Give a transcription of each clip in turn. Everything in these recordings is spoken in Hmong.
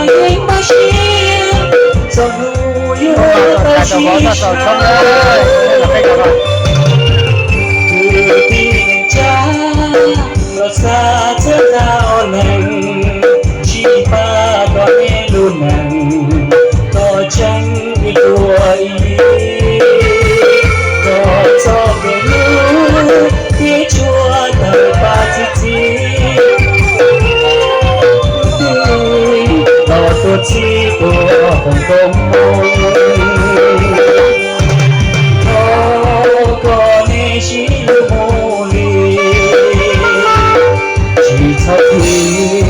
Yeej muaj siab txog hnub yuav tau sib sau. Kwv tij neej tsa los xa txhawb nqa ob leeg, sib pab kom nej lub neej kom tseeb ib puas ib, kom txoj kev hlub thiab tshua tawm pab txi txiv, los tuaj txhib tuaj foom koob hmoov. Thov kom nej sib hlub mus li, tsis txhob tig,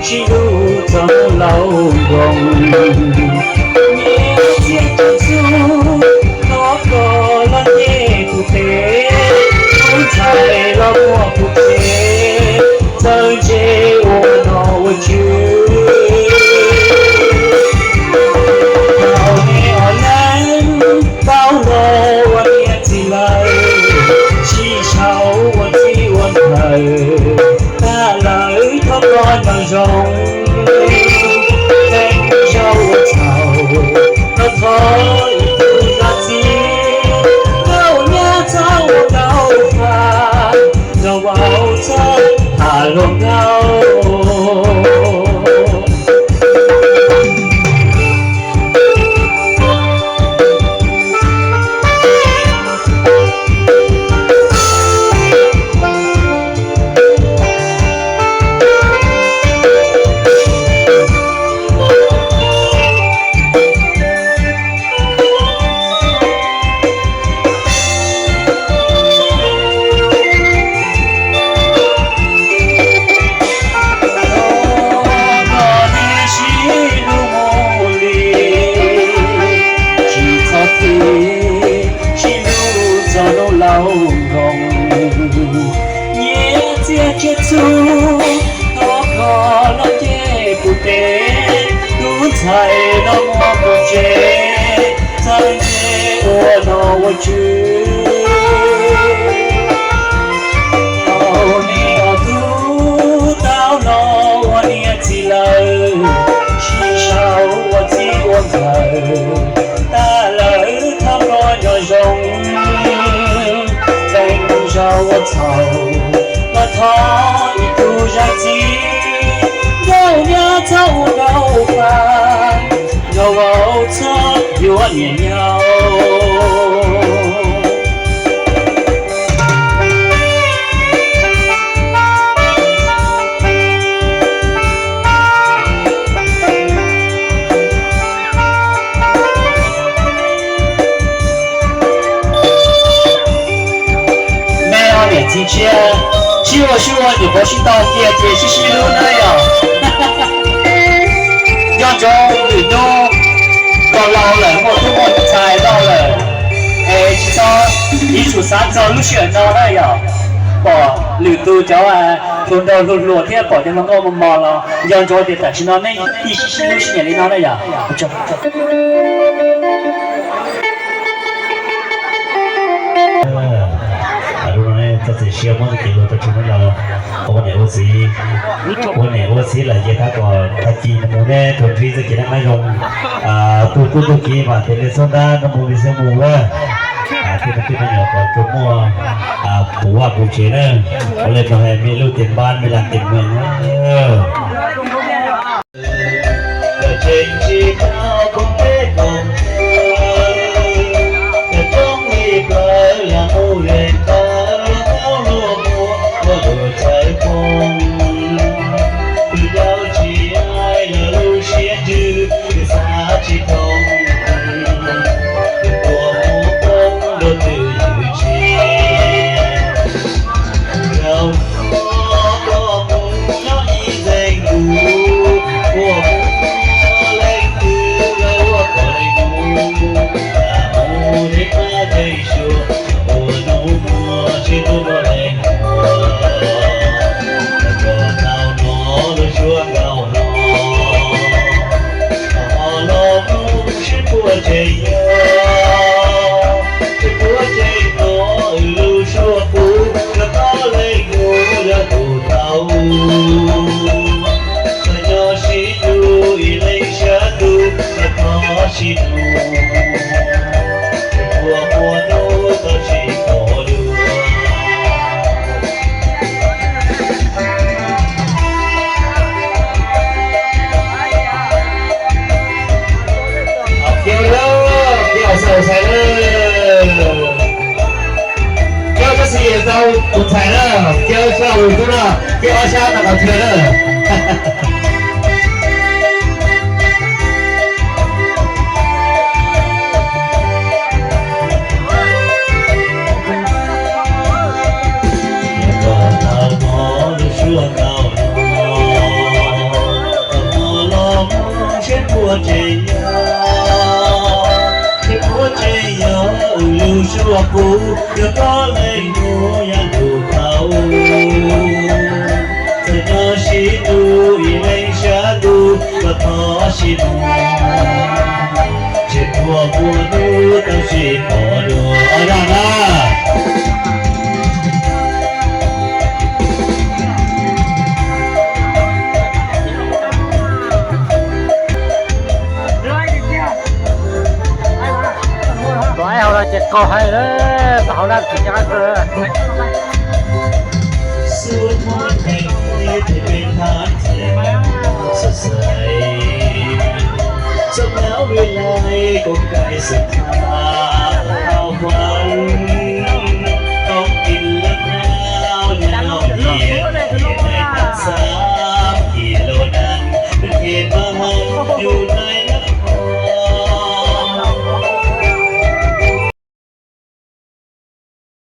sib hlub txog hnub laus nkoos. Nyias txiaj ntsig txuj, thov kom los nce puv pem, tub ntxhais los muaj puv pem, txawj ntse ua nom ua tswv. Thaum nej ob leeg tau los ua niam txiv lawm, sib sau ua txij ua nkawm, tag lawm thov kom nyob zoo, teem zog ua txhaum, los thov ib tug zaj txi, nkauj nyab txhob ua nkauj faj, nrog vauv txhob tham luag nkauj. Kom nej sib hlub mus li, tsis txhob tig, sib hlub txog hnub laus nkoos. Nyias txiaj ntsig txuj, thov kom los nce puv pem, tub ntxhais los muaj puv tsev, txawj ntse ua nom ua tswv. Thaum nej ob tug tau los ua niam txiv lawm, sib sau ua txij ua nkawm, tag lawm thov kom nyob zoo, teem zog ua txhaum, los thov ib tug zaj txi, nkauj nyab txhob ua nkauj faj, nrog vauv txhob yuav niam yau. Nej ob niam txiv tshiab, sib ua sib ua nyuam qhuav sib tau kiag ces sib sib hlub na yom. Nco ntsoov lwm hnub los laus lawm muaj tub muaj ntxhais loj lawm, es tsis txhob ib tsum xav txog lub sij hawm no na yom. Pom lwm tus cov hluas nraug hluas hluas thiab pom cov hluas nkauj mos mos los nco ntsoov tias tam sim no nej ib sib sib hlub sib nyiam li no na yom. Lub no txoj txiv siab muab txoj kev luag tau tsuag no los ua niam ua txiv, ua niam ua txiv lawm ces thov kom tag kis mus nej tsuas nrhiav txoj kev noj qab zoo, tug tub tug kiv mas tes li xub ntab no mus li xwb mus ua. Thiab tus tij me nyuam kom tsuas muaj puv vaj puv tsev na. Ua li no me lub tes npab me las tes mees na. Tseem tsis tau koom peb koom cua, coob li plaws yog mus ze ntawd, luag tau luag mus ua luag txawv poob. Tus yau tsis hais los lub siab ntsws, tus xav tsis thoob, tus tuam mus poob rau twj ywm tsis. Yog koj mus nyob ib nceeg lus, ua mus leej twg lawv ua Ib leeg sab ntug, koj thov sib hlub, ua muaj hnub tau sib pom dua. Kiag lawm, kiag xaus xais lawm. Kiag koj xav tau tus ntxhais na, kiag sab ntug na, kiag ob sab no qhov twg na. Koj tau hnov lub suab nkauj no, koj hnov los muab seb puas tseem yog, seb puas tseem yog wb lub suab qub, yog koj leej hnub yog lub thaum. Txawm nyob sib hlub ib leeg sab ntug, koj thov sib hlub, seb puas muaj hnub tau sib pom dua. Ua zaj na. Tus aib hauv no ces qaug heev lawm, tus hauv no tsis nco qab kawg. Xub thab theej thiab peb thab theej, xav xaiv txoj nyab vij laij koom kaij xwm thab.